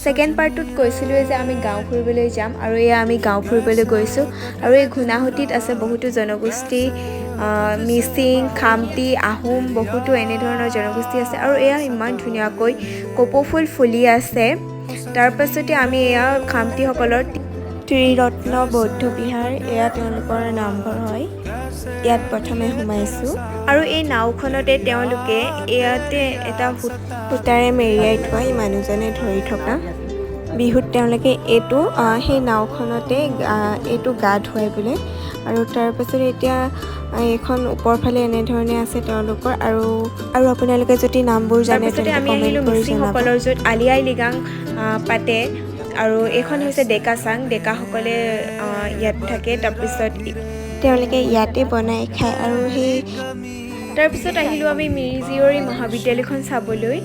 Second পাৰ্টটোত কৈছিলোঁৱে যে আমি গাঁও ফুৰিবলৈ যাম আৰু এয়া আমি গাঁও ফুৰিবলৈ গৈছোঁ। আৰু এই ঘূণাসুঁতিত আছে বহুতো জনগোষ্ঠী, মিচিং, খামটি, আহোম, বহুতো এনেধৰণৰ জনগোষ্ঠী আছে। আৰু এয়া ইমান ধুনীয়াকৈ কপৌফুল ফুলি আছে। তাৰপাছতে আমি এয়া খামটিসকলৰ ত্ৰিৰত্ন বৌদ্ধ বিহাৰ, এয়া তেওঁলোকৰ নামঘৰ হয়। ইয়াত প্ৰথমে সোমাইছোঁ। আৰু এই নাওখনতে তেওঁলোকে ইয়াতে এটা সূতাৰে মেৰিয়াই থোৱা এই মানুহজনে ধৰি থকা বিহুত তেওঁলোকে এইটো সেই নাওখনতে এইটো গা ধুৱাই বোলে। আৰু তাৰপাছত এতিয়া এইখন ওপৰ ফালে এনেধৰণে আছে তেওঁলোকৰ। আৰু আপোনালোকে যদি নামবোৰ জানে, তাৰপিছতে তেন্তে আমি কমেণ্ট আহিলোঁ কৰি জনাব। মিচিংসকলৰ য'ত আলি আই লৃগাং পাতে। আৰু এইখন হৈছে ডেকা চাং, ডেকাসকলে ইয়াত থাকে। তাৰপিছত তেওঁলোকে ইয়াতে বনাই খায় আৰু সেই তাৰপিছত আহিলোঁ আমি মিৰি জীয়ৰী মহাবিদ্যালয়খন চাবলৈ।